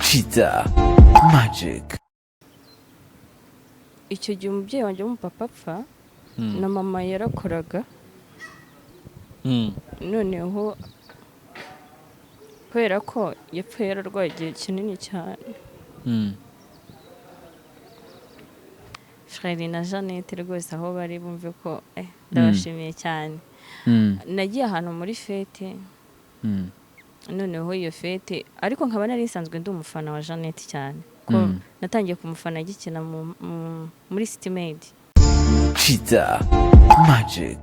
Cheetah Magic. Icyo gihe umubyeyi wanjye w'umupapa apfa, na mama yarakoraga. Noneho kubera ko yapfuye yararwaye igihe kinini cyane. Frere na Jeannette rwose aho bari bumve ko ndabashimiye cyane. Nagiye ahantu muri fête. Noneho iyo fête, ariko nkaba nari nsanzwe ndi umufana wa Jeannette cyane ko natangiye kumufana agikina muri City Maid. Cheetah Magic.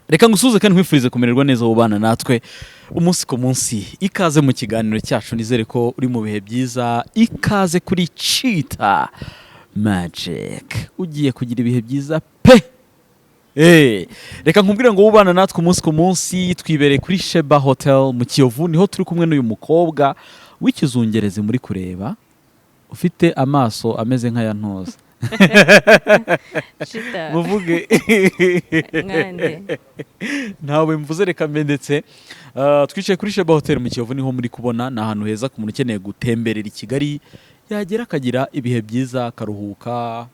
Reka ngusuhuze kandi nkwifurize kumererwa neza wubana natwe umunsi ku munsi. Ikaze mu kiganiro cyacu, nizere ko uri mu bihe byiza. Ikaze kuri Cheetah Magic, ugiye kugira ibihe byiza pe. Reka nkubwire ngo wubana natwe umunsi ku munsi, twibereye kuri Sheba Hotel mu Kiyovu, niho turi kumwe n'uyu mukobwa w'ikizungerezi muri kureba, ufite amaso ameze nk'aya ntoza. Cheetah. Muvuge. Mwande. Ntawe mvuze, reka mbe ndetse. Twicaye kuri Sheba Hotel mu Kiyovu, niho muri kubona. Ni ahantu heza ku muntu ukeneye gutemberera i Kigali, yagera akagira ibihe byiza, akaruhuka,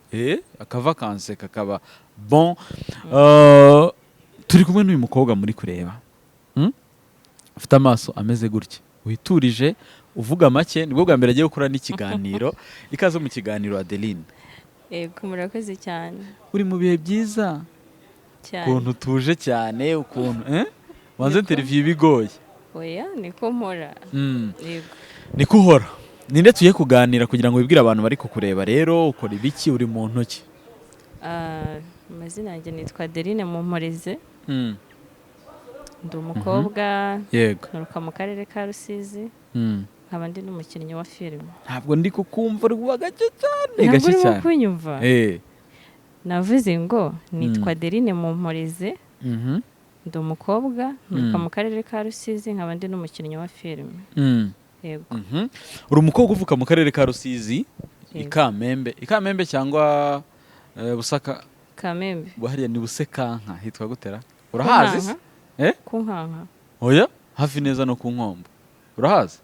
akavakanse kakaba bon. Turi kumwe n'uyu mukobwa muri kureba, Ufite amaso ameze gutya, witurije, uvuga make, nibwo bwa mbere agiye gukora n'ikiganiro. Ikaze mu kiganiro, Adeline. Yego, murakoze cyane. Uri mu bihe byiza? Cyane. Ukuntu utuje cyane, ukuntu wanze Niko. interview ibigoye. Oya, niko mpora. Yego. Niko uhora. Ninde tugiye kuganira kugira ngo wibwire abantu bari kukureba? Rero ukora ibiki, uri mu ntoki? Ah, amazina yanjye nitwa Adeline Mumporeze. Ndi umukobwa, nturuka mu karere ka Rusizi, nkaba ndi n'umukinnyi wa filime. Ntabwo ndi kukumva, uri kuba gake cyane. Ntabwo Gake urimo cyane. kunyumva? Navuze ngo nitwa Adeline Mumporeze, ndi umukobwa, nturuka mu karere ka Rusizi, nkaba ndi n'umukinnyi wa filime. Yego. Uri umukobwa uvuka mu karere ka Rusizi, i Yego. Kamembe, i Kamembe cyangwa Busaka? Kamembe. Hariya ni Busekanka, hitwa gutera, urahazi se? Nkanka. Eh? Ku Nkanka. Oya, hafi neza no ku Nkombo, urahazi?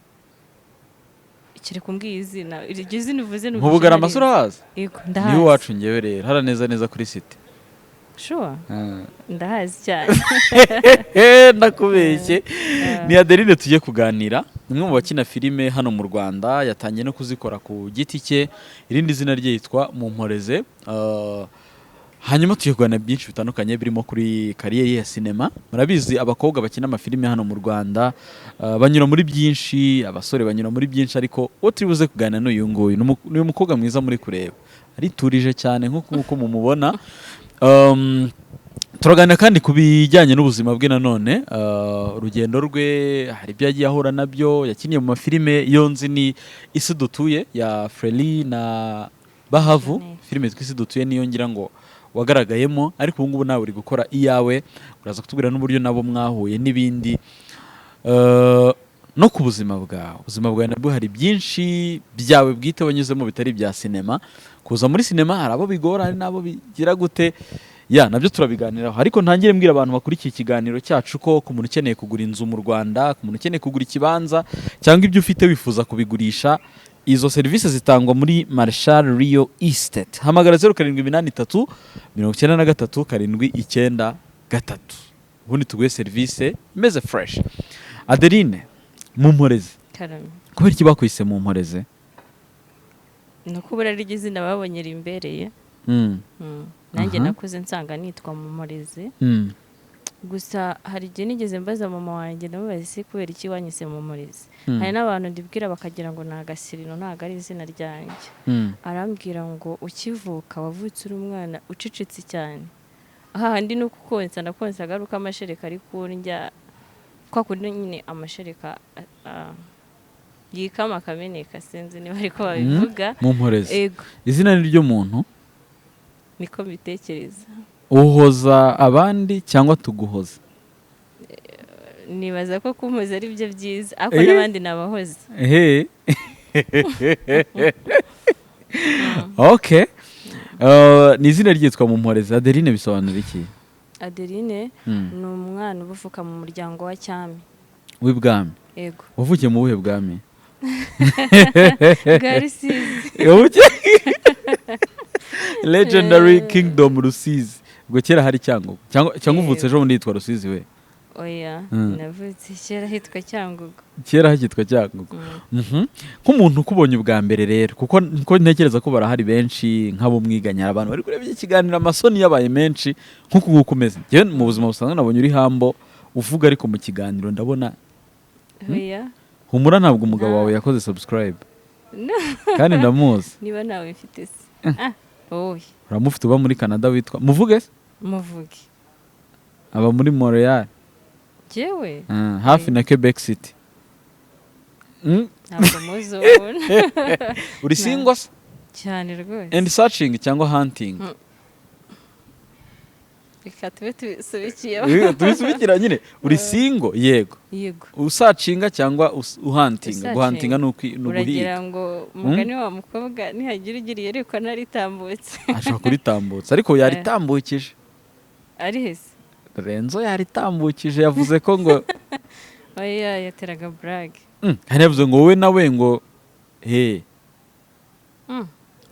Kiri kumbwiye izina, iryo zina uvuze ni Mu Bugarama se urahazi? Yego, Niho ndahazi. iwacu ngewe rero, hara neza neza kuri Cité. Sure, ndahazi cyane. Ndakubeshye? Ni Adeline tugiye kuganira, ni umwe mu bakina filime hano mu Rwanda, yatangiye no kuzikora ku giti cye. Irindi zina rye yitwa Mumporeze. Hanyuma tugiye kuganira byinshi bitandukanye birimo kuri carrière ye ya sinema. Murabizi, abakobwa bakina amafilime hano mu Rwanda banyura muri byinshi, abasore banyura muri byinshi, ariko uwo turi buze kuganira n'uyu nguyu. Ni uyu mukobwa mwiza muri kureba, ariturije cyane nk'uko mumubona. Turaganira kandi ku bijyanye n'ubuzima bwe nanone, urugendo rwe, hari ibyo yagiye ahura nabyo. Yakiniye mu mafilime, iyo nzi ni Isi Dutuye ya Freli na Bahavu. Jeannette. Filime yitwa Isi Dutuye niyo ngira ngo wagaragayemo, ariko ubu ngubu nawe uri gukora iyawe. Uraza kutubwira n'uburyo nabo mwahuye n'ibindi. No ku buzima bwawe, ubuzima bwawe nabwo hari byinshi byawe bwite wanyuzemo bitari ibya sinema. Kuza muri sinema hari abo bigora, hari n'abo bigira gute, ya nabyo turabiganiraho. Ariko ntangire mbwira abantu bakurikiye ikiganiro cyacu ko ku muntu ukeneye kugura inzu mu Rwanda, ku muntu ukeneye kugura ikibanza cyangwa ibyo ufite wifuza kubigurisha, izo serivisi zitangwa muri Marshal Real Estate. Hamagara 0783 93 793, ubundi tuguhe serivisi imeze fresh. Adeline Mumporeze. Karame. Kubera iki bakwise Mumporeze? Ni uko ubura ari izina babonye rimbereye. Nanjye nakuze nsanga nitwa Mumporeze. Gusa hari igihe nigeze mbaza mama wanjye, ndamubaza: "Ese kubera iki wanyise Mumporeze?" Hari n'abantu ndibwira bakagira ngo ni agasirino, ntabwo ari izina ryanjye. Arambwira ngo ukivuka wavutse uri umwana ucecetse cyane, hahandi ni uko konsa nakonsaga ari uko amashereka ari kundya, kwa kundi nyine amashereka yikama akameneka, sinzi niba ariko babivuga. Mumporeze. Ego. Izina ni ry'umuntu. Niko mbitekereza. Uhoza abandi cyangwa tuguhoza? Nibaza ko kumpoza ari byo byiza, ariko n'abandi nabahoza. Ehe, okay. Ni izina ryitwa Mumporeze Adeline, bisobanura iki? Adeline ni umwana uba uvuka mu muryango wa cyami. W'ibwami? Ego. Wavukiye mu buhe bwami? Bwa Rusizi. Legendary Kingdom Rusizi. Ubwo kera hari Cyangugu cyangwa uvutse ejo bundi yitwa Rusizi we? Oya, navutse kera hitwa Cyangugu. Kera hakitwa Cyangugu. Nk'umuntu ukubonye ubwa mbere rero, kuko nko ntekereza ko barahari benshi nk'abo mwiganya, abantu bari kureba iki kiganiro, amasoni yabaye menshi nk'uku nguku umeze. Njyewe mu buzima busanzwe nabonye uri humble uvuga, ariko mu kiganiro ndabona Oya. Humura, ntabwo umugabo wawe yakoze subscribe kandi ndamuzi. Niba nawe mfite se, wowe? Uramufite, uba muri Canada, witwa, muvuge se? Muvuge. Aba muri Montreal. Jewe? Ah, hafi na Quebec City. Ntabwo muzi ubona. Uri single se? Cyane rwose. And searching cyangwa hunting? Reka tube tubisubikiye. Tubisubikira nyine. Uri single, yego? Yego. Usearchinga cyangwa uhuntinga? Usearchinga. Guhuntinga ni Uragira uguhiga. ngo umugani wa mukobwa nihagira ugiriye ariko naritambutse. Ashobora kuritambutsa, ariko yaritambukije. Ari hese? Renzo yaritambukije, yavuze ko ngo Oya, yateraga burage. Hari yavuze ngo wowe nawe ngo he.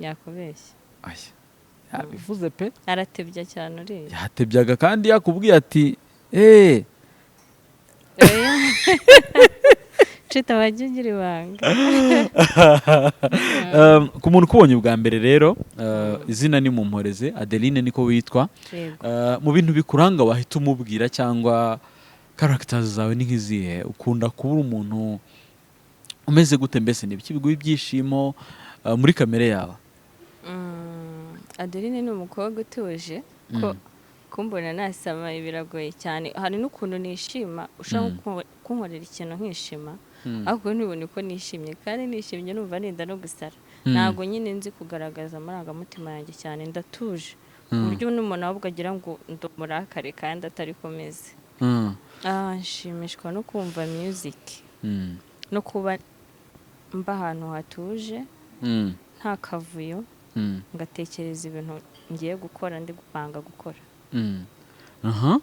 Yakubeshya. Aya, yabivuze pe. Aratebya cyane uriya. Yatebyaga kandi yakubwiye ati eee. Oya. Cita, wajya ugira ibanga. Ku muntu ukubonye ubwa mbere rero, izina ni Mumporeze Adeline, niko witwa? Yego. Mu bintu bikuranga wahita umubwira cyangwa characters zawe ni nk'izihe? Ukunda kuba uri umuntu umeze gute? Mbese ni ibiki biguha ibyishimo muri kamere yawe? Adeline ni umukobwa utuje, ko kumbona nasama biragoye cyane. Hari n'ukuntu nishima, ushobora kunkorera ikintu nkishima, ariko ntubone ko nishimye, kandi nishimye numva nenda no gusara. Ntabwo nyine nzi kugaragaza amarangamutima yanjye cyane, ndatuje ku buryo n'umuntu ahubwo agira ngo ndi umurakare kandi atari komeze. Nshimishwa no kumva music no kuba mba ahantu hatuje, nta kavuyo, ngatekereza ibintu ngiye gukora, ndi gupanga gukora. Aha.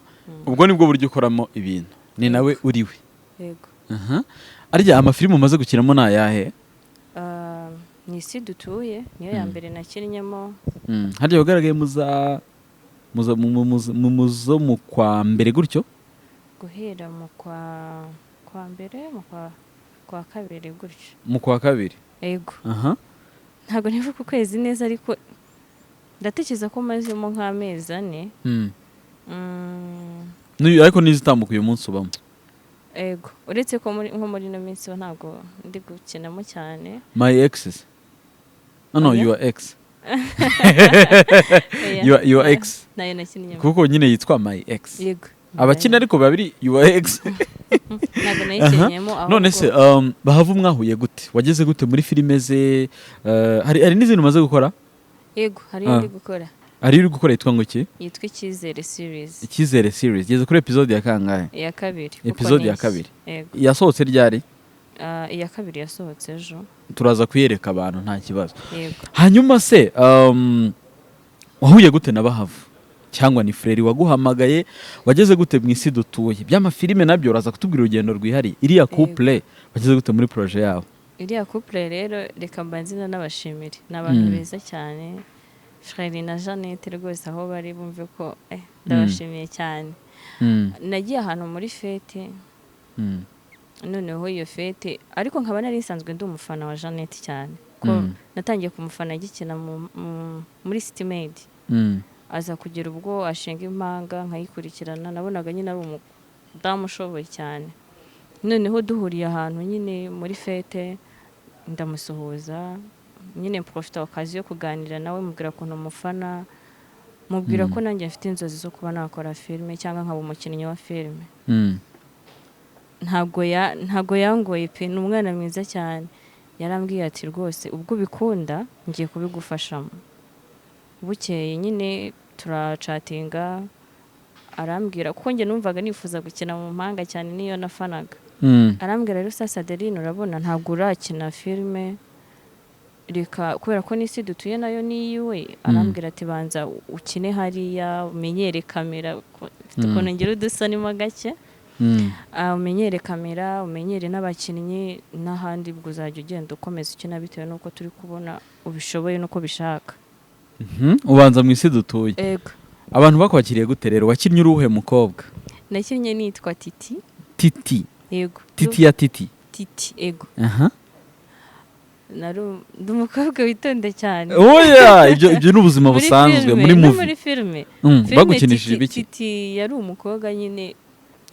Ubwo nibwo buryo ukoramo ibintu, ni nawe uriwe? Yego. Aha. Arya amafilimi umaze gukinamo ni ayahe? Ah, ni Isi Dutuye, niyo ya mbere nakinnyemo. Harya wagaragaye muza muza mu mu- mu- mu muzo mu kwa mbere gutyo? Guhera mu kwa mbere, mu kwa kabiri gutyo. Mu kwa kabiri? Yego. Aha. Ntabwo nibuka ukwezi neza, ariko ndatekereza ko mazemo nk'amezi 4. Ariko n'izitambuka uyu munsi ubamo? Ego, uretse ko nko muri ino minsi ho ntabwo ndi gukinamo cyane. My exes, no, Oya. your ex. Oya. Your ex. Nayo nakinnyemo. Kuko nyine yitwa My Ex. Yego. Abakina ariko babiri, your ex. Ntabwo nayikinnyemo ahubwo. None se Bahavu mwahuye gute? Wageze gute muri filime ze? Hari n'izindi umaze gukora? Yego, hari iyo ndi gukora. Hari uri gukora yitwa ngo iki? Yitwa Icyizere Series. Icyizere Series igeze kuri episode ya kangahe? Iya kabiri, kuko Episode ni ya nshya. kabiri. Yego. Yasohotse ryari? Ah, iya kabiri yasohotse ejo. Turaza kuyereka abantu, nta kibazo. Yego. Hanyuma se wahuye gute na Bahavu? Cyangwa ni Freri waguhamagaye? Wageze gute mu Isi Dutuye? By'amafilime nabyo uraza kutubwira urugendo rwihariye. Iriya couple wageze gute muri projet yabo? Iriya couple rero, reka mbanze n'abashimire, ni abantu beza cyane, Freri na Jeannette. Rwose aho bari bumve ko ndabashimiye cyane. Nagiye ahantu muri fête, noneho iyo fête ariko nkaba nari nsanzwe ndi umufana wa Jeannette cyane, ko natangiye kumufana agikina muri City Maid, aza kugera ubwo ashinga Impanga nkayikurikirana. Nabonaga nyine ari umudamu ushoboye cyane. Noneho duhuriye ahantu nyine muri fête, ndamusuhuza nyine, profita occasion yo kuganira nawe, mubwira ukuntu mufana, mubwira ko nanjye mfite inzozi zo kuba nakora filime cyangwa nkaba umukinnyi wa filime. Ntabwo yangoye pe, ni umwana mwiza cyane. Yarambwiye ati: "Rwose ubwo ubikunda ngiye kubigufashamo." Bukeye nyine turachatinga, arambwira, kuko njye numvaga nifuza gukina mu Mpanga cyane, niyo nafanaga. Arambwira: "Rero sasa Adeline, urabona ntabwo urakina filime, reka kubera ko n'Isi Dutuye nayo ni iyiwe." Arambwira ati: "Banza ukine hariya umenyere kamera," mfite ukuntu ngira udusonimo gake. Umenyere kamera, umenyere n'abakinnyi n'ahandi, ubwo uzajya ugenda ukomeza ukina bitewe n'uko turi kubona ubishoboye n'uko bishaka. Ubanza mu Isi Dutuye. Ego. Abantu bakwakiriye gute rero? Wakinnye uruhe mukobwa? Nakinnye nitwa Titi. Titi? Yego. Titi ya Titi? Titi, ego. Aha. Nari ndi umukobwa witonda cyane. Oya, ibyo ni ubuzima Muri busanzwe. filime, Muri no movie. muri filime. Filime. Bagukinishije Titi, ibiki? Titi yari umukobwa nyine.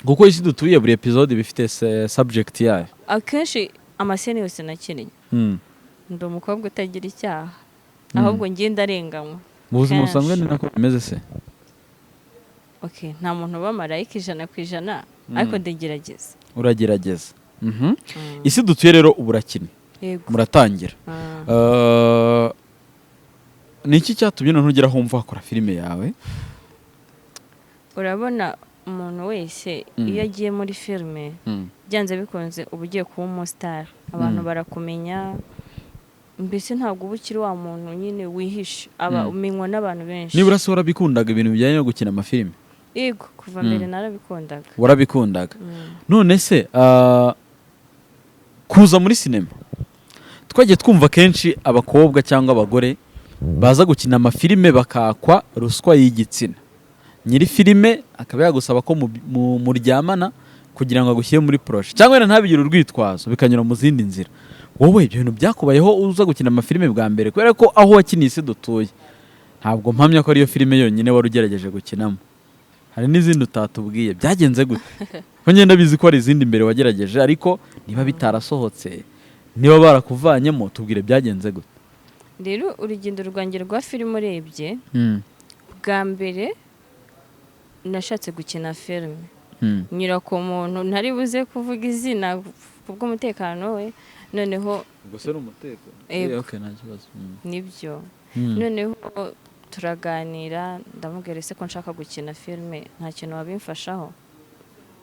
Kuko Isi Dutuye buri episode iba ifite subject yayo. Akenshi amascene yose nakinnye, ndi umukobwa utagira icyaha, ahubwo ngenda arenganywa. Mu buzima Kenshi. busanzwe ni nako bimeze se? Okay, nta muntu uba marayika 100%, ariko ndagerageza. Uragerageza. Isi Dutuye rero ubu urakina. Yego. Muratangira. Ah. Ni iki cyatumye noneho ugera aho wumva wakora filime yawe? Urabona, umuntu wese iyo agiye muri filime, byanze bikunze uba ugiye kuba umusitari, abantu barakumenya, mbese ntabwo uba ukiri wa muntu nyine wihishe, aba umenywa n'abantu benshi. Nibura se warabikundaga, ibintu bijyanye no gukina amafilime? Yego, kuva mbere narabikundaga. Warabikundaga. None se kuza muri sinema, twagiye twumva kenshi abakobwa cyangwa abagore baza gukina amafilime bakakwa ruswa y'igitsina, nyiri filime akaba yagusaba ko muryamana kugira ngo agushyire muri projet, cyangwa wenda ntabigire urwitwazo, bikanyura mu zindi nzira. Wowe ibyo bintu byakubayeho uza gukina amafilime bwa mbere? Kubera ko aho wakiniye Isi Dutuye, ntabwo mpamya ko ariyo filime yonyine wari ugerageje gukinamo, hari n'izindi utatubwiye. Byagenze gute, ko ngenda bizi ko hari izindi mbere wagerageje, ariko niba bitarasohotse, niba barakuvanyemo, tubwire byagenze gute? Rero urugendo rwanjye rwa filime, urebye, bwa mbere nashatse gukina filime, nyura ku muntu ntari buze kuvuga izina kubw'umutekano we, noneho Ubwo se ni umutekano? Yego. Okay, nta kibazo. Nibyo. Noneho turaganira, ndamubwira: "Ese ko nshaka gukina filime, nta kintu wabimfashaho?"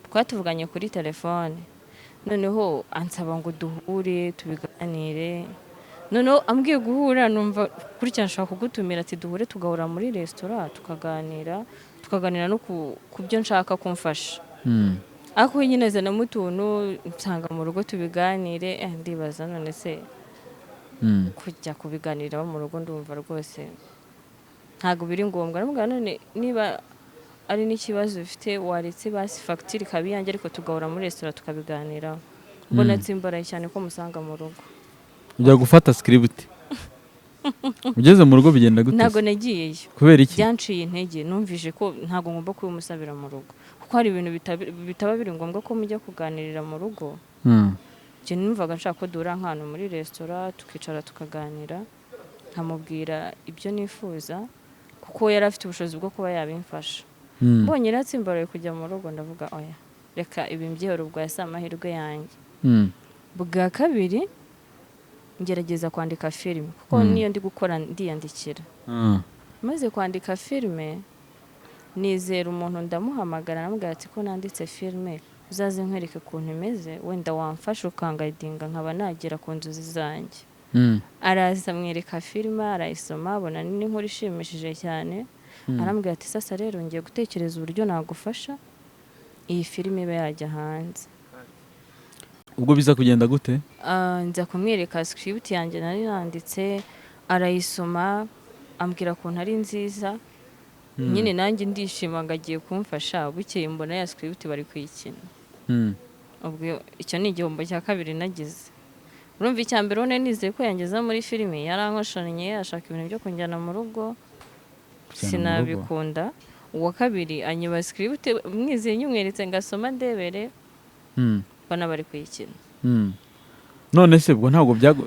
Twatuvuganye kuri telefone, noneho ansaba ngo duhure tubiganire. Noneho ambwiye guhura, numva gutya nshaka kugutumira, ati duhure tugahura muri resitora, tukaganira no ku byo nshaka kumfasha. Ariko we nyine azanamo utuntu, nsanga mu rugo tubiganire. Ndibaza none se kujya kubiganiraho mu rugo, ndumva rwose ntabwo biri ngombwa. Ndamubwira: "None niba ari n'ikibazo ufite, waretse basi fagitire ikaba iyanjye, ariko tugahura muri resitora tukabiganiraho." Mbona tsimbaraye cyane ko musanga mu rugo. Ujya gufata script, ugeze mu rugo bigenda gute Ntabwo se? nagiyeyo. Kubera iki? Byanciye intege, numvise ko ntabwo ngomba kubimusabira mu rugo, kuko hari ibintu bitaba biri ngombwa ko mujya kuganirira mu rugo. Njye numvaga nshaka ko duhura nk'ahantu muri resitora, tukicara tukaganira, nkamubwira ibyo nifuza, kuko yari afite ubushobozi bwo kuba yabimfasha. Mbonye yaratsimbaraye kujya mu rugo, ndavuga: "Oya, reka ibi mbyihore, ubwo yasi amahirwe yanjye." Bwa kabiri ngerageza kwandika filime, kuko niyo ndi gukora ndiyandikira. Maze kwandika filime, nizera umuntu, ndamuhamagara, ndamubwira ati: "Ko nanditse filime, uzaze nkwereke ukuntu imeze, wenda wamfasha ukanguidinga nkaba nagera ku nzozi zanjye." Araza, amwereka filime, arayisoma, abona ni n'inkuru ishimishije cyane. Arambwira ati: "Sasa rero ngiye gutekereza uburyo nagufasha iyi filime ibe yajya hanze." Ubwo biza kugenda gute? Nza kumwereka script yanjye nari nanditse, arayisoma, ambwira ukuntu ari nziza. Nyine nanjye ndishima ngo agiye kumfasha. Bukeye mbona ya script bari kuyikina. Ubwo icyo ni igihombo cya kabiri nagize. Urumva, icya mbere ubona nizeye ko yangeza muri filime, yarankoshonnye, ashaka ibintu byo kunjyana mu rugo. Kujyana mu rugo. Sinabikunda. Uwa kabiri anyiba script mwizeye, nyumweretse ngasoma ndebere, mbona bari kuyikina. None se ubwo ntabwo byago?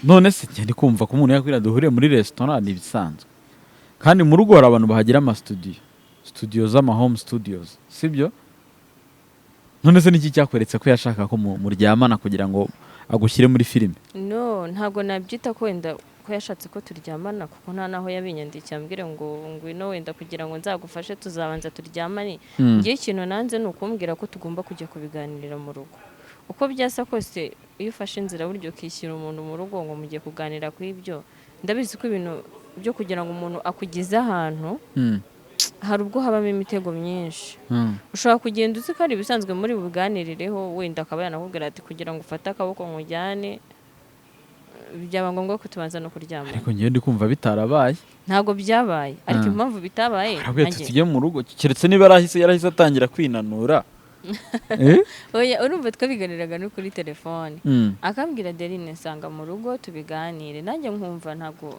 None se njye ndi kumva ko umuntu yakwira duhuriye muri resitora ni ibisanzwe, kandi mu rugo hari abantu bahagira amastudiyo, studio z'ama home studios, sibyo? None se niki cyakweretse ko yashaka ko muryamana kugira ngo agushyire muri filime? No, ntabwo nabyita ko wenda ko yashatse ko turyamana, kuko nta naho yabinyandikiye ambwira ngo ngwino wenda kugira ngo nzagufashe tuzabanza turyamane. Ngewe ikintu nanze ni ukumbwira ko tugomba kujya kubiganirira mu rugo. Uko byasa kose, iyo ufashe inzira buryo ukishyura umuntu mu rugo ngo mugiye kuganira kuri ibyo, ndabizi ko ibintu byo kugira ngo umuntu akugeze ahantu. Hari ubwo habamo imitego myinshi. Ushobora kugenda uzi ko ari ibisanzwe muri buganirireho, wenda akaba yanakubwira ati: "Kugira ngo ufate akaboko nkujyane, byaba ngombwa ko tubanza no kuryamana." Ariko ngewe ndi kumva bitarabaye. Ntabwo byabaye, ariko impamvu bitabaye Arabwira ati: nanjye- "Tujye mu rugo," keretse niba yarahise atangira kwinanura. Eh? Oya, urumva twabiganiraga no kuri telefone, akambwira: "Adeline, nsanga mu rugo tubiganire." Nanjye nkumva ntabwo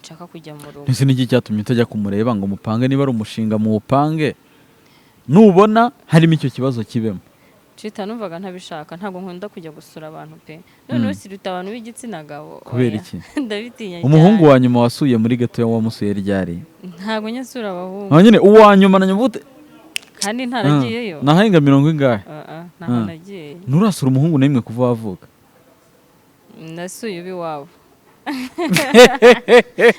nshaka kujya mu rugo. Ese niki cyatumye utajya kumureba ngo mupange? Niba ari umushinga muwupange, nubona harimo icyo kibazo kibemo. Cita, numvaga ntabishaka. Ntabwo nkunda kujya gusura abantu pe. Noneho siruta abantu b'igitsina gabo. Kubera Oya. iki? Ndabitinya Umuhungu cyane. wa nyuma wasuye muri ghetto wamusuye ryari? Ntabwo njya nsura abahungu. Aho nyine uwa nyuma na nyuma ute? Kandi ntaragiyeyo. Nahenga mirongo ingahe? Ah, ah, ntaho nagiye. Nturasura umuhungu n'imwe kuva wavuka? Nasuye uw'iwabo.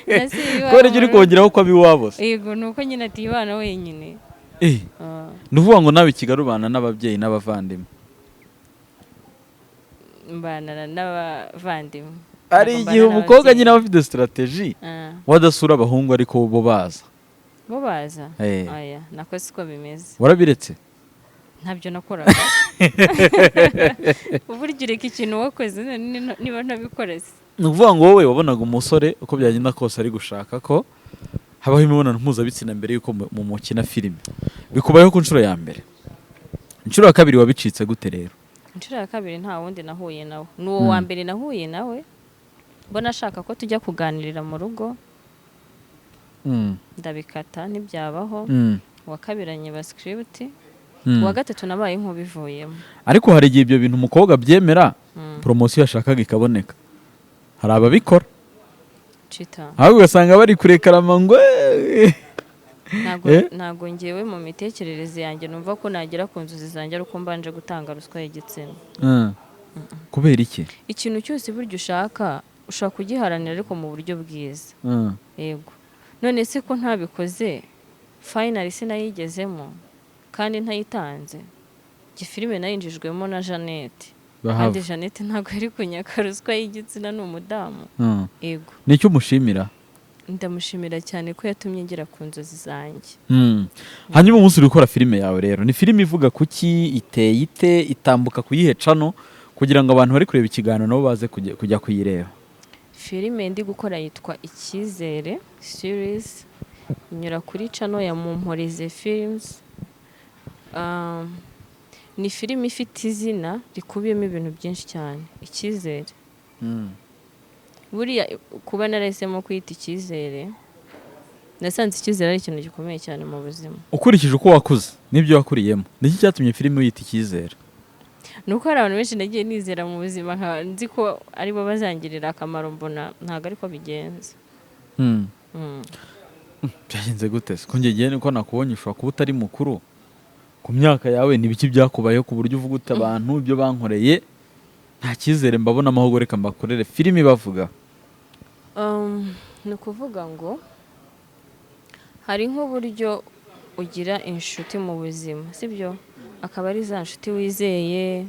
Nasuye uw'iwabo. Kubera icyo uri kongeraho ko ab'iwabo se? Yego, ni uko nyine atibana wenyine. Ah. Ni ukuvuga ngo nawe i Kigali ubana n'ababyeyi n'abavandimwe? Mbana n'abavandimwe. Hari Ntabwo igihe mbana umukobwa n'ababyeyi. nyine aba afite strategy, wadasura abahungu ariko bo baza. Bo baza? Eh. Aya nako siko bimeze. Warabiretse? Ntabyo nakoraga. Uburyo ureka ikintu wakoze, none niba ntabikora se? Ni ukuvuga ngo wowe wabonaga umusore uko byagenda kose ari gushaka ko habaho imibonano mpuzabitsina mbere y'uko mu mukina filime. Bikubayeho ku nshuro ya mbere. Inshuro ya kabiri wabicitse gute rero? Inshuro ya kabiri nta wundi nahuye nawe, ni uwo wa mbere nahuye nawe mbona ashaka ko tujya kuganirira mu rugo, ndabikata, ntibyabaho. Uwa kabiri anyiba script. Uwa gatatu nabaye nk'ubivuyemo. Ariko hari igihe ibyo bintu umukobwa abyemera, poromosiyo yashakaga ikaboneka. Hari ababikora. Cita. Ahubwo ugasanga bari kurekarama ngo "Eh." Ntabwo Eh? ntabwo ngewe mu mitekerereze yanjye numva ko nagera ku nzozi zanjye ari uko mbanje gutanga ruswa y'igitsina. Kubera iki? Ikintu cyose burya ushaka, ushobora kugiharanira, ariko mu buryo bwiza. Yego, none se ko ntabikoze, finally sinayigezemo kandi ntayitanze? Filime nayinjijwemo na Jeannette, Bahava. kandi Jeannette ntabwo yari kunyaka ruswa y'igitsina, ni umudamu. Yego. Ni icyo umushimira? Ndamushimira cyane ko yatumye ngera ku nzozi zanjye. Hanyuma umunsi uri gukora filime yawe rero, ni filime ivuga kuki? Iteye ite? Itambuka kuyihe channel kugira ngo abantu bari kureba ikiganiro nabo baze kujya kuyireba? Filime ndi gukora yitwa Icyizere series, inyura kuri channel ya Mumporeze Films. Ni filime ifite izina rikubiyemo ibintu byinshi cyane, Icyizere. Buriya kuba narahisemo kwita Icyizere, nasanze icyizere ari ikintu gikomeye cyane mu buzima. Ukurikije uko wakuze n'ibyo wakuriyemo, niki cyatumye filime uyita Icyizere? Ni uko hari abantu benshi nagiye nizera mu buzima, nkaba nzi ko aribo bazangirira akamaro, mbona ntabwo ariko bigenze. Byagenze gute se? Ko njye ngiye ko nakubonye, ushobora kuba utari mukuru ku myaka yawe, ni ibiki byakubayeho ku buryo uvuga uti: "Abantu ibyo bankoreye nta cyizere mbabonamo, ahubwo reka mbakorere filime bavuga"? Ni ukuvuga ngo hari nk'uburyo ugira inshuti mu buzima, sibyo? Akaba ari za nshuti wizeye,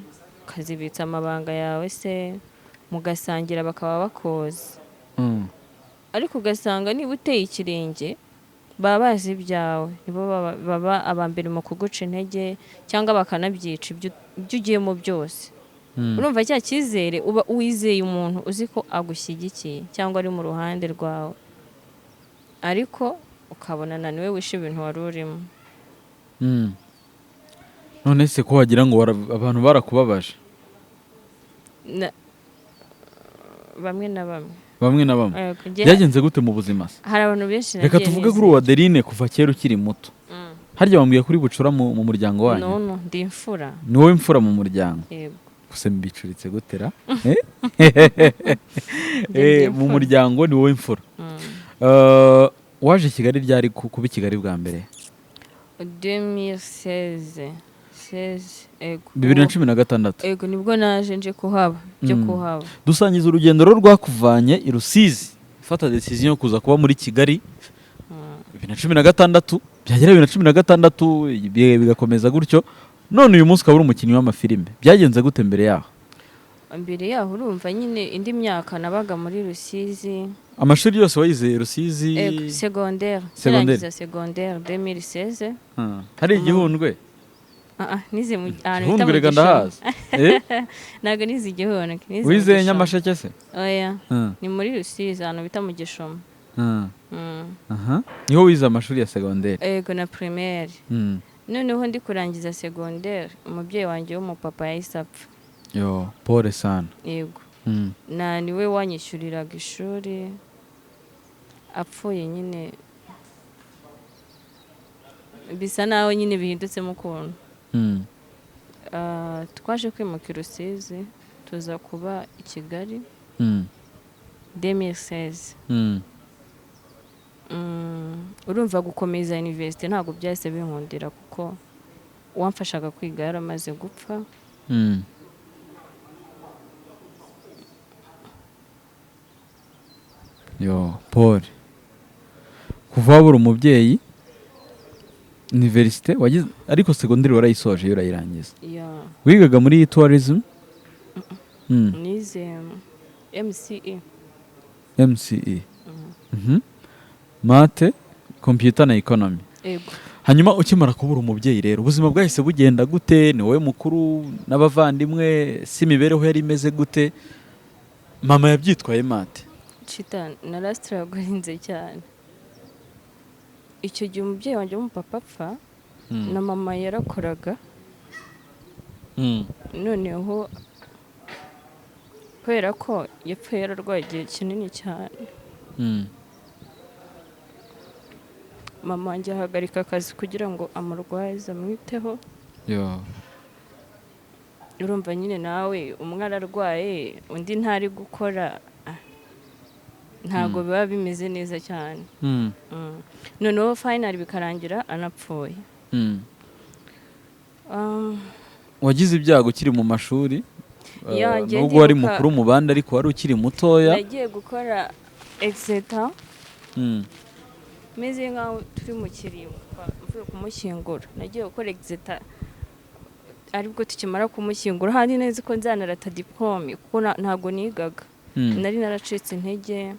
ukazibitsa amabanga yawe se, mugasangira, bakaba bakoza, ariko ugasanga niba uteye ikirenge baba bazi ibyawe, nibo baba aba mbere mu kuguca intege cyangwa bakanabyica ibyo ugiyemo byose. Urumva cya cyizere uba wizeye umuntu, uzi ko agushyigikiye cyangwa ari mu ruhande rwawe, ariko ukabona niwe wishe ibintu wari urimo. None se ko wagira ngo abantu barakubabaje? Bamwe na bamwe. Bamwe na bamwe. Eh, Byagenze gute mu buzima se? Hari abantu benshi Reka nagiye tuvuge kuri nizera. uwo Adeline kuva kera ukiri muto. Harya wambwiye kuri bucura mu muryango wanyu? No, ndi imfura. Ni wowe mfura mu muryango? Yego. Gusa mbicuritse gutera. Eh? Njye ndi Mu imfura. muryango ni wowe mfura. Waje i Kigali ryari, kuba i Kigali bwa mbere? 2016, 16, ego. 2016? Ego, nibwo naje nje kuhaba byo kuhaba. Dusangiza urugendo rwo rwakuvanye i Rusizi, ufata decision yo kuza kuba muri Kigali 2016, byagera 2016 bigakomeza gutyo, none uyu munsi ukaba uri umukinnyi w'amafilime. Byagenze gute mbere yaho? Mbere yaho urumva nyine indi myaka nabaga muri Rusizi. Amashuri yose wayizeye Rusizi? Ego, secondaire. Secondaire. Nkirangiza secondaire 2016. Hari Igihundwe? Ah ah, nize mu ahantu bita Gihundwe mu rega Gishoma. ndahazi. Eh? Ntabwo nize Igihundwe, nize mu Wizeye Gishoma. Nyamasheke se? Oya, ni muri Rusizi ahantu bita mu Gishoma. Aha. Niho wize amashuri ya secondaire? Ego, na primaire. Noneho ndi kurangiza secondaire, umubyeyi wanjye w'umupapa yahise apfa. Yo, pole sana. Yego. Na niwe wanyishyuriraga ishuri, apfuye nyine bisa naho nyine bihindutsemo ukuntu. Ah, twaje kwimuka i Rusizi, tuza kuba i Kigali 2016. Urumva gukomeza université ntabwo byahise binkundira kuko uwamfashaga kwiga yaramaze gupfa. Yo, pole. Kuva wabura umubyeyi, université wagize, ariko secondaire warayisoje, yo urayirangiza? Ya. Wigaga muri tourism? Nize MCE. MCE. Math, computer na economy. Ego. Hanyuma ukimara kubura umubyeyi rero, ubuzima bwahise bugenda gute? Ni wowe mukuru n'abavandimwe, si imibereho yari imeze gute? Mama yabyitwaye mate? Chita, narasitaragorinze cyane icyo gihe umubyeyi wanjye w'umupapa apfa, na mama yarakoraga. Noneho kubera ko yapfuye yararwaye igihe kinini cyane, mama wanjye ahagarika akazi kugira ngo amurwaze, amwiteho. Yo. Urumva nyine nawe umwe ararwaye, undi ntari gukora, ah, ntabwo biba bimeze neza cyane. Noneho finally bikarangira anapfuye. Wagize ibyago ukiri mu mashuri, Ya, njye nubwo wari ndibuka- mukuru mu bandi, ariko wari ukiri mutoya. Nagiye gukora exeta meze nkaho turi mu kirimbo, mvuye kumushyingura. Nagiye gukora exeta aribwo tukimara kumushyingura, handi neza ko nzanarata diplôme kuko ntabwo nigaga. Nari naracitse intege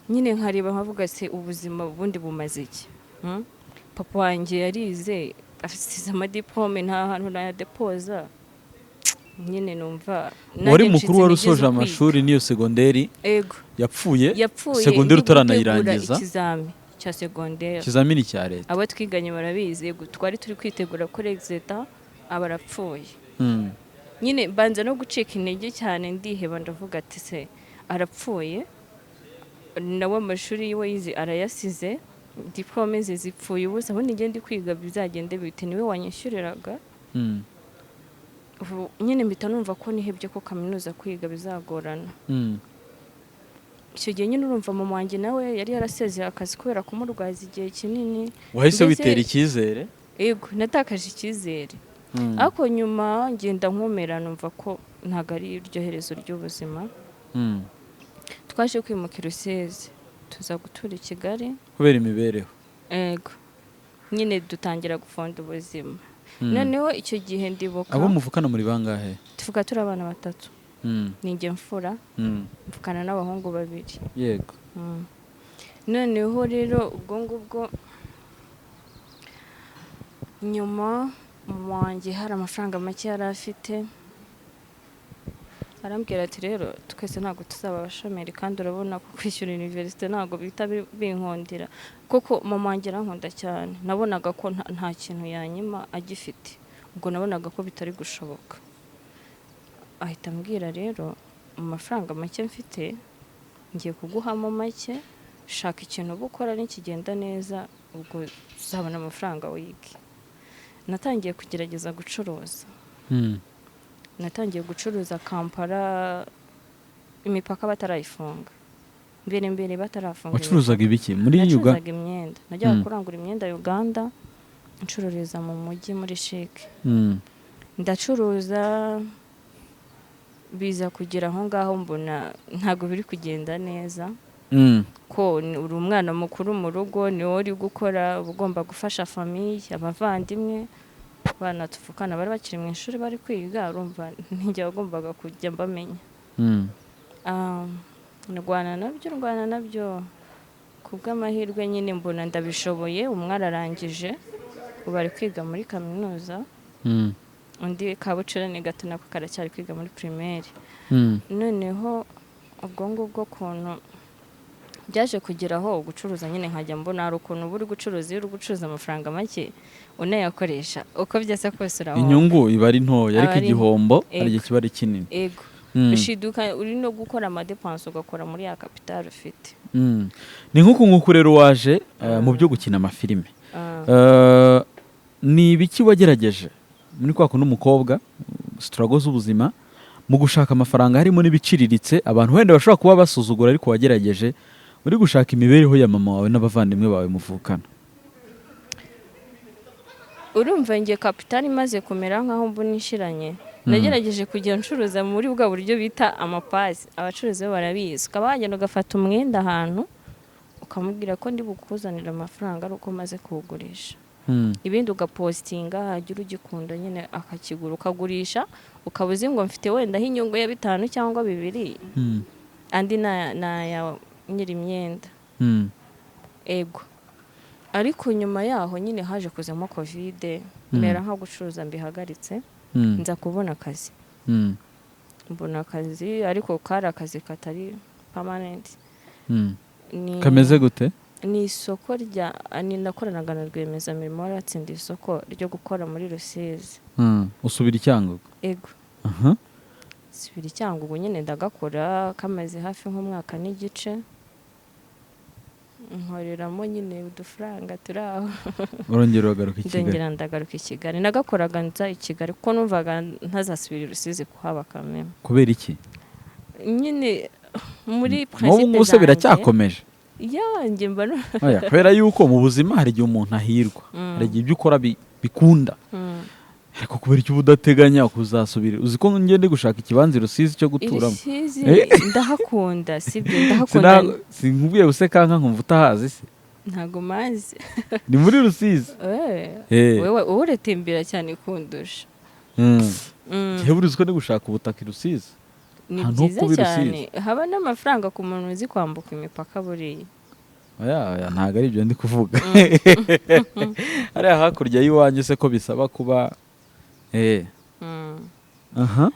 nyine, nkareba nkavuga: "Se ubuzima ubundi bumaze iki?" Papa wanjye yarize, afite amadiplôme, nta hantu nayadepoza. Nyine numva nanjye Wari ncitse mukuru, wari intege usoje zo kwiga. amashuri n'iyo segonderi. Ego. Yapfuye Yapfuye segonderi ndi gutegura utaranayirangiza. ikizami cya segonderi. Ikizamini cya leta. Abo twiganye barabizi. Yego, twari turi kwitegura kuri exeta, aba arapfuye. Nyine mbanza no gucika intege cyane, ndiheba, ndavuga ati: "Se arapfuye, nawe amashuri yiwe yize arayasize, diplôme ze zipfuye ubusa, ubundi ngende kwiga bizagende bite? Niwe wanyishyuriraga." Ubu nyine mpita numva ko nihebye, ko kaminuza kwiga bizagorana. Icyo gihe nyine urumva mama wanjye nawe yari yarasezeye akazi kubera kumurwaza igihe kinini. Wahise Mbese- witera icyizere? Yego, natakaje icyizere. Ariko nyuma ngenda nkomera, numva ko ntabwo ari iryo herezo ry'ubuzima. Twaje kwimuka i Rusizi, tuza gutura i Kigali. Kubera imibereho. Ego, nyine dutangira gufonda ubuzima. Noneho icyo gihe ndibuka Abo muvukana muri bangahe? Tuvuga turi abana batatu. Ni njye mfura, mvukana n'abahungu babiri. Noneho rero ubwo ngubwo nyuma mama wanjye hari amafaranga make yari afite, arambwira ati: "Rero twese ntabwo tuzaba abashomeri, kandi urabona ko kwishyura université ntabwo bihita binkundira." Kuko mama wanjye arankunda cyane, nabonaga ko nta kintu yanyima agifite. Ubwo nabonaga ko bitari gushoboka, ahita ambwira: "Rero mu mafaranga make mfite ngiye kuguhamo make, shaka ikintu uba ukora, nikigenda neza ubwo uzabona amafaranga wige." Natangiye kugerageza gucuruza. Natangiye gucuruza Kampala imipaka batarayifunga, mbere mbere batarafunga. Wacuruzaga ibiki muri Uganda? Nacuruzaga imyenda, najyaga kurangura imyenda Uganda, ncururiza mu mujyi muri CHIC. Ndacuruza, biza kugera aho ngaho mbona ntabwo biri kugenda neza, ko uri umwana mukuru mu rugo, ni wowe uri gukora, uba ugomba gufasha famille, abavandimwe. Abana tuvukana bari bakiri mu ishuri, bari kwiga, urumva ninjye wagombaga kujya mbamenya. Ndwana nabyo, ndwana nabyo, ku bw'amahirwe nyine mbona ndabishoboye. Umwe ararangije, ubu ari kwiga muri kaminuza. Undi kabucurane gato nako karacyari kwiga muri primaire. Noneho ubwo ngubwo kuntu byaje kugeraho gucuruza nyine, nkajya mbona hari ukuntu uba uri gucuruza, iyo uri gucuruza amafaranga make unayakoresha uko byasa kose urahomba. Inyungu iba ari ntoya, ariko Aba ari- igihombo hari igihe Ego. kiba ari kinini. Ego. Ushiduka uri no gukora amadépenses, ugakora muri ya capital ufite. Ni nk'uku nguku rero waje mu byo gukina amafilime. Ni ibiki wagerageje muri kwa kundi umukobwa, struggle z'ubuzima mu gushaka amafaranga, harimo n'ibiciriritse abantu wenda bashobora kuba basuzugura, ariko wagerageje uri gushaka imibereho ya mama wawe n'abavandimwe bawe muvukana? Urumva ngiye capital imaze kumera nk'aho mbona ishiranye, nagerageje kujya ncuruza muri bwa buryo bita amapasi. Abacuruzi bo barabizi. Ukaba wagenda ugafata umwenda ahantu, ukamubwira ko ndi bukuzanire amafaranga ari uko umaze kuwugurisha. Ibindi ugapostinga, hagira ugikunda nyine akakigura, ukagurisha, ukaba uzi ngo mfite wenda inyungu ya bitanu cyangwa bibiri, andi ni aya nyiri imyenda. Ego, ariko nyuma yaho nyine haje kuzamo COVID, mera nko gucuruza mbihagaritse. Nza kubona akazi. Mbona akazi, ariko kari akazi katari permanent. Ni Kameze gute? Ni isoko rya, ni nakoranaga na rwiyemezamirimo wari watsindiye isoko ryo gukora muri Rusizi. Usubira i Cyangugu? Ego. Subira i Cyangugu nyine, ndagakora, kamaze hafi nk'umwaka n'igice, nkoreramo nyine udufaranga turi aho. Urongera uragaruka i Kigali? Ndongera ndagaruka i Kigali. Nagakoraga nza i Kigali kuko numvaga ntazasubira i Rusizi kuhaba kameme. Kubera iki? Nyine muri N'ubu principe ngubu se zanjye biracyakomeje? Yanjye mba Oya, kubera yuko mu buzima hari igihe umuntu ahirwa, hari igihe ibyo ukora bikunda, ariko kubera icyo uba udateganya kuzasubira, uzi ko ngende gushaka ikibanza i Rusizi cyo I guturamo? Rusizi Eh. ndahakunda, sibyo, ndahakunda. Sinkubwiye useka nka nkumva utahazi se? Ntago mazi. Ni muri Rusizi. Eh, wewe wowe uratembera cyane kundusha. Njyewe urizi ko ndi gushaka ubutaka i Rusizi. Ni Ahantu ho byiza kuba i cyane, haba n'amafaranga ku muntu uzi kwambuka imipaka buriya. Oya, oya, ntabwo ari ibyo ndi kuvuga. Hariya hakurya y'iwanyu se ko bisaba kuba Aha,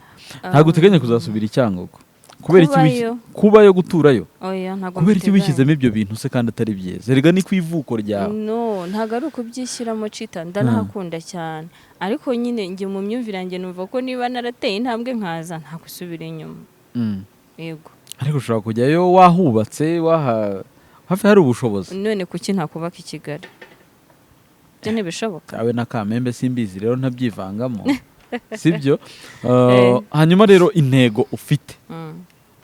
ntabwo uteganya kuzasubira i Cyangugu? Kubera iki? Kubayo. Kubayo, guturayo? Oya, ntabwo Kubera iki mbiteganya. wishyizemo ibyo bintu se kandi atari byiza? Erega ni ku ivuko ryawe. No, ntabwo ari ukubyishyiramo, cita ndanahakunda cyane, ariko nyine njye mu myumvire yanjye numva ko niba narateye intambwe nkaza, nta gusubira inyuma. Yego. Ariko ushobora kujyayo wahubatse, waha hafi, hari ubushobozi. None kuki ntakubaka i Kigali? Ibyo ntibishoboka. Cyawe na Kamembe simbizi rero, ntabyivangamo, sibyo? Eh. Hanyuma rero intego ufite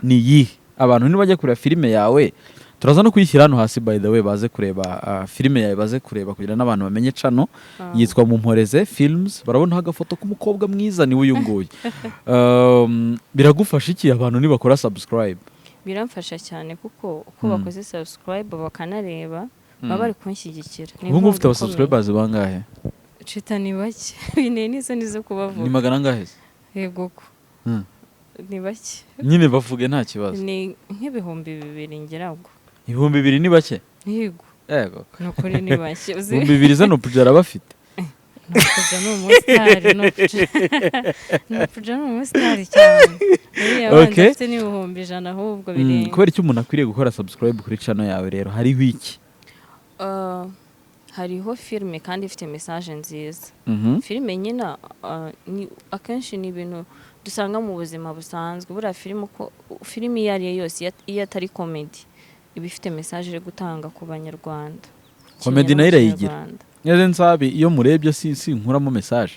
ni iyihe? Abantu nibajya kureba filime yawe, turaza no kuyishyira hano hasi by the way, baze kureba filime yawe, baze kureba kugira n'abantu bamenye channel. Yitwa Mumporeze Films. Barabonaho agafoto k'umukobwa mwiza, niwe uyu nguyu. Biragufasha iki abantu nibakora subscribe? Biramfasha cyane kuko uko bakoze subscribe bakanareba, baba bari kunshyigikira. Ni Ubu ngubu ufite inkunga ikomeye. abasubscribers bangahe? Cita, ni bake, binteye n'isoni zo kubavuga. Ni magana angahe se? Yego ko. Ni bake. Nyine bavuge, nta kibazo. Ni nk'2000 ngira ngo. 2000 ni bake? Yego. Yego. Ni ukuri ni bake, uzi. 2000 ze Noopja arabafite. Noopja ni umusitari, Noopja ni umusitari cyane. Uriya wandi afite n'100,000 ahubwo birenga. Kubera icyo umuntu akwiriye gukora subscribe kuri channel yawe rero, hariho iki? Hariho filime kandi ifite message nziza. Filime nyine akenshi ni ibintu dusanga mu buzima busanzwe. Buriya filime, uko filime iyo ari yo yose, iyo atari comedy, iba ifite message iri gutanga ku Banyarwanda. Comedy nayo irayigira. Kinyarwanda. Neze nsabi, iyo murebye si nkuramo message.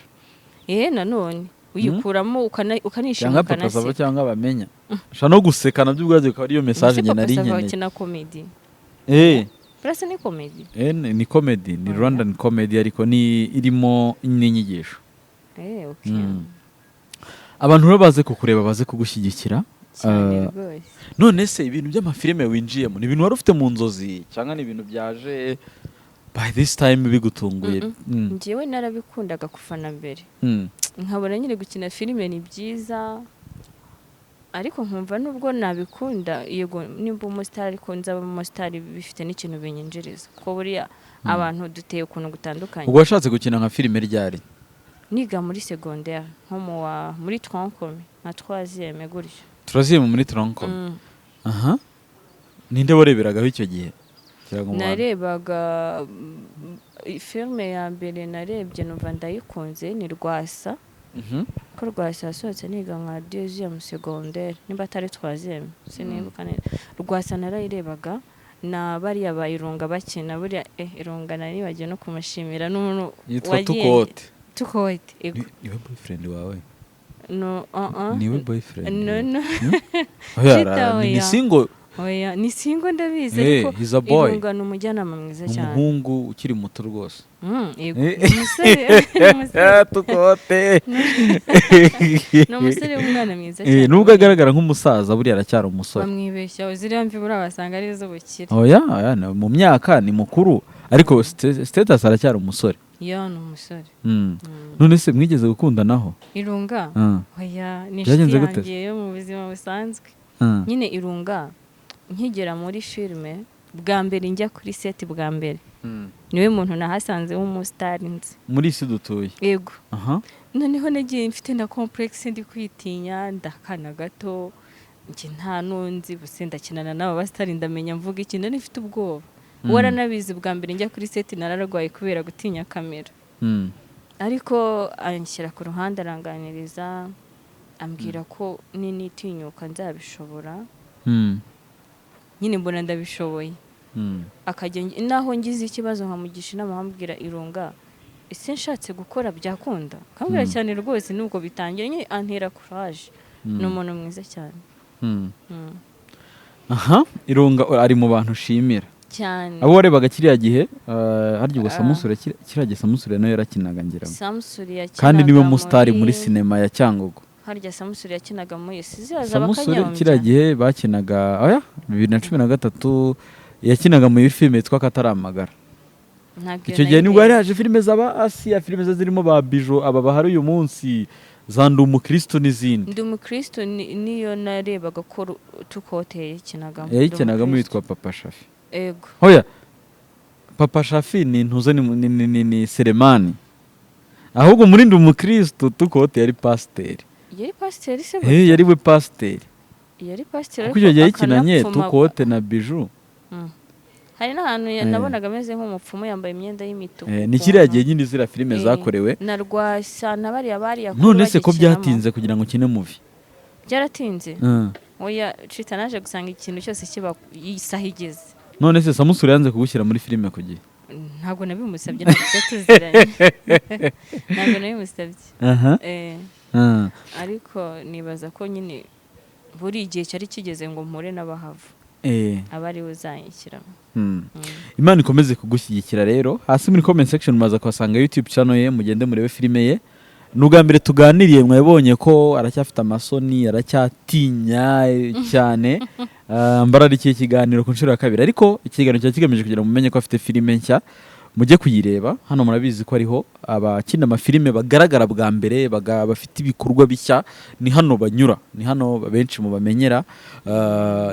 Eh, nanone uyikuramo ukanishima, Cyangwa Papa Sava, ukanaseka. cyangwa bamenya sha no guseka nabyo ubwabyo bikaba ariyo message Ese njye nari Papa Sava nkeneye. akina comedy? Burasa ni comedy. Ni comedy, ni Oya. Rwandan comedy, ariko ni irimo n'inyigisho. Eh, okay. Abantu rero baze kukureba, baze kugushyigikira. Cyane rwose. None se ibintu by'amafilime winjiyemo ni ibintu wari ufite mu nzozi cyangwa ni ibintu byaje? By this time bigutunguye? Njyewe narabikundaga kuva na mbere. Nkabona nyine gukina filime ni byiza, ariko nkumva nubwo nabikunda, yego nimba umusitari, ariko nzaba umusitari bifite n'ikintu binyinjiriza, kuko buriya abantu duteye ukuntu gutandukanye. Ubwo washatse gukina nka filime ryari? Niga muri secondaire, nko mu wa muri tronc commun, nka troisième gutyo. Troisième muri tronc commun? Mm. Aha, ninde wareberagaho icyo gihe? Kugira ngo Narebaga filime ya mbere narebye numva ndayikunze ni Rwasa. Ko Rwasa yasohotse niga nka deuxième secondaire, nimba atari troisième, sinibuka neza. Rwasa narayirebaga na bariya bayirunga bakina buriya. Irunga nari nibagiwe no kumushimira, n'umuntu Yitwa wagiye- Tukote. Tukote, ego. Niwe boyfriend wawe? No, uh. Niwe boyfriend? No, no. Oya, Chita, ni oya. single. Oya, ni single, ndabizi. Eh, Ariko he's a boy. Irunga ni umujyanama mwiza cyane. Umuhungu ukiri muto rwose. Yego. Eh. Ni umusore. Tukote. Ni umusore w'umwana mwiza Eh, cyane. nubwo agaragara nk'umusaza, buriya aracyari umusore. Bamwibeshya, ziriya mvi buriya basanga ari iz'ubukire. Oya, oya, mu myaka ni mukuru, ariko status aracyari umusore. Yo, ni umusore. None se mwigeze gukundanaho? Irunga? Ah. Oya, ni Byagenze inshuti gute? yanjye yo mu buzima busanzwe. Ah. Nyine Irunga nkigera muri filime bwa mbere, njya kuri set bwa mbere, niwe muntu nahasanze w'umusitari nzi. Muri isi dutuye? Yego. Aha. Noneho nagiye mfite na complexe, ndi kwitinya, ndakana gato, njye nta nunzi buse, ndakinana n'aba basitari, ndamenya mvuga iki? Nari mfite ubwoba. Waranabizi, bwa mbere njya kuri set nararwaye kubera gutinya kamera. Ariko anshyira ku ruhande, aranganiriza, ambwira ko ninitinyuka nzabishobora. Nyine mbona ndabishoboye. Akajya naho ngize ikibazo nkamugisha inama, nkambwira: "Irunga, ese nshatse gukora byakunda?" Akambwira cyane rwose, nubwo bitangira nyine antera courage. Ni umuntu mwiza cyane. Aha, Irunga ari mu bantu ushimira? Cyane. Abo warebaga kiriya gihe, harya ubwo Ah. Samusure, kiriya gihe Samusure nawe yarakinaga, ngira ngo. Samusuri yakinaga Kandi niwe musitari muri sinema ya Cyangugu. Harya Samusuri yakinaga muri siziya Samusure kiriya gihe bakinaga, oya, 2013 yakinaga muri filime yitwa Kataramagara. Icyo gihe nibwo hari haje filime z'aba Asiya, filime ze zirimo ba Bijo, aba bahari uyu munsi, za Ndi Umukristo n'izindi. Ndi Umukristo niyo narebaga ko Tukote yayikinagamo. Yayikinagamo yitwa Papa Shafi. Ego. Hoya, Papa Shafi ni ntuze, ni Seremani. Ahubwo muri Ndi Umukristo Tukote yari pasiteri. Yari pasiteri se? Eh, yari we pasiteri. Yari pasiteri. Kuko icyo gihe yayikinanye akanapfuma- Tukote na Biju. Hari n'ahantu Eh. nabonaga ameze nk'umupfumu, yambaye imyenda y'imituku. Eh, ni kiriya ukuntu. gihe nyine ziriya filime Eh, zakorewe. Na Rwasa na bariya bariya. None se ko byatinze kugira ngo ukine movie? Byaratinze? Oya Cita, naje gusanga ikintu cyose kiba isaha igeze. None se Samusure yanze kugushyira muri filime ku gihe? Ntabwo nabimusabye, ntabwo tuba tuziranye, ntabwo nabimusabye. Aha. Eh, ariko nibaza ko nyine buri gihe cyari kigeze ngo mpure n'abahava, aba ariwe uzanyishyiramo. Imana ikomeze kugushyigikira. Rero hasi muri comment section mumaze kuhasanga YouTube channel ye, mugende murebe filime ye. Ni ubwa mbere tuganiriye, mwabonye ko aracyafite amasoni, aracyatinya cyane. Mbararikiye ikiganiro ku nshuro ya kabiri, ariko ikiganiro cyari kigamije kugira ngo mumenye ko afite filime nshya, mujye kuyireba. Hano murabizi ko ariho abakina amafilime bagaragara bwa mbere, bafite ibikorwa bishya, ni hano banyura, ni hano benshi mubamenyera.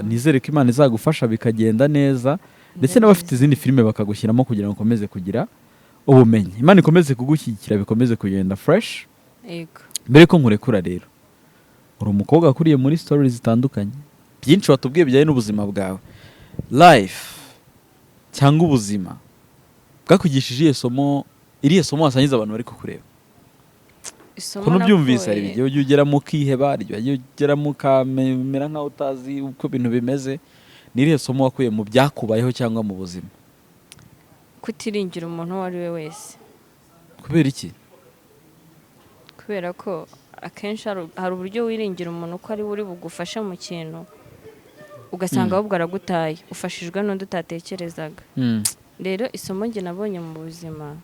Nizere ko Imana izagufasha bikagenda neza, ndetse n'abafite izindi filime bakagushyiramo kugira ngo ukomeze kugira ubumenyi. Imana ikomeze kugushyigikira, bikomeze kugenda fresh. Yego. Mbere ko nkurekura rero, uri umukobwa wakuriye muri stories zitandukanye, byinshi watubwiye bijyanye n'ubuzima bwawe. Life cyangwa ubuzima bwakugishije iriya somo, iriya somo wasangiza abantu bari kukureba? Isomo Ukuntu ubyumvise, hari nakuye- igihe ujya ugeramo ukiheba, hari igihe ujya ugeramo ukamera nkaho utazi uko ibintu bimeze. Ni irihe somo wakuye mu byakubayeho cyangwa mu buzima? Kutiringira umuntu uwo ari we wese. Kubera iki? Kubera ko akenshi hari uburyo wiringira umuntu ko ari we uri bugufashe mu kintu, ugasanga ahubwo aragutaye, ufashijwe n'undi utatekerezaga. Rero isomo njye nabonye mu buzima,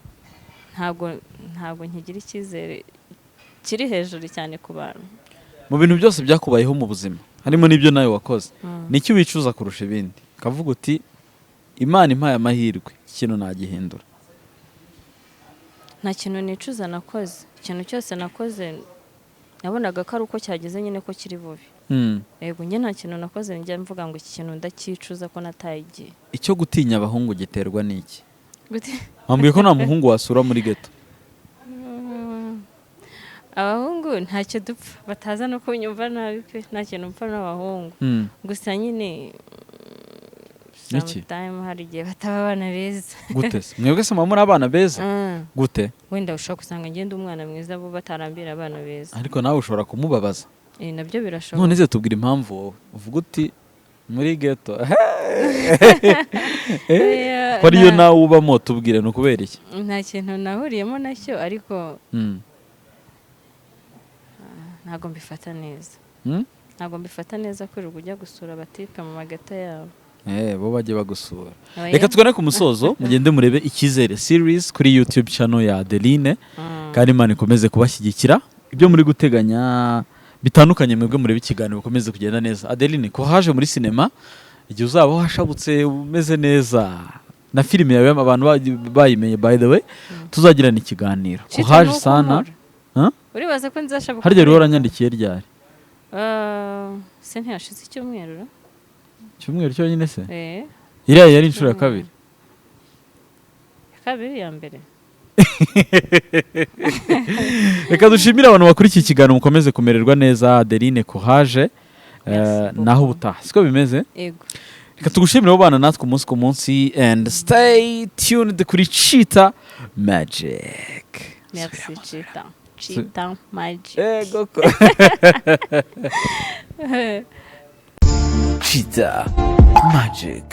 ntabwo nkigira icyizere kiri hejuru cyane ku bantu. Mu bintu byose byakubayeho mu buzima, harimo n'ibyo nawe wakoze, ni iki wicuza kurusha ibindi, ukavuga uti: "Imana impaye amahirwe"? Iki kintu nagihindura. Nta kintu nicuza nakoze. Ikintu cyose nakoze nabonaga ko ari uko cyageze nyine, ko kiri bubi. Yego, njye nta kintu nakoze njya mvuga ngo iki kintu ndacyicuza ko nataye igihe. Icyo gutinya abahungu giterwa n'iki? Gute? Wambwiye ko nta muhungu wasura muri ghetto. Abahungu ntacyo dupfa, bataza no kunyumva nabi pe. Nta kintu mpfa n'abahungu. Gusa nyine Iki? sometime hari igihe bataba abana beza. Gute se? Mwebwe se muba muri abana beza? Gute? Wenda ushobora gusanga ngenda umwana mwiza, bo batarambira abana beza. Ariko nawe ushobora kumubabaza. Eh, nabyo birashoboka. None se tubwira impamvu wowe uvuga uti muri ghetto Oya, ko ariyo nawe ubamo? Tubwire, ni ukubera iki? Nta kintu nahuriyemo nacyo, ariko ntabwo mbifata neza. Ntabwo mbifata neza kwirirwa ujya gusura abatipe mu maghetto yabo. Eh, bo bajye bagusura. Oya. Reka tugane ku musozo. Mugende murebe Icyizere series kuri YouTube channel ya Adeline. Kandi Imana ikomeze kubashyigikira ibyo muri guteganya bitandukanye. Mwebwe murebe ikiganiro, bikomeze kugenda neza. Adeline, ko haje muri sinema, igihe uzaba washabutse, umeze neza, na filime yawe abantu bayimenye, by the way, tuzagirana ikiganiro. Chita, Courage nuko sana. nkora. Huh? Uribaza ko nzashabuka? Harya rero waranyandikiye ryari? Ah, se ntiyashize icyumweru ra? Icyumweru cyonyine se? Eh. Iriya yari inshuro ya kabiri. Ya kabiri, ya mbere. Reka dushimire abantu bakurikiye ikiganiro, mukomeze kumererwa neza. Adeline, courage. Merci beaucoup. Naho ubutaha, siko bimeze? Yego. Reka tugushimire ubana natwe umunsi ku munsi, and stay tuned kuri Chita Magic. Merci. Chita, Chita Magic. Ego ko. Cheetah Magic.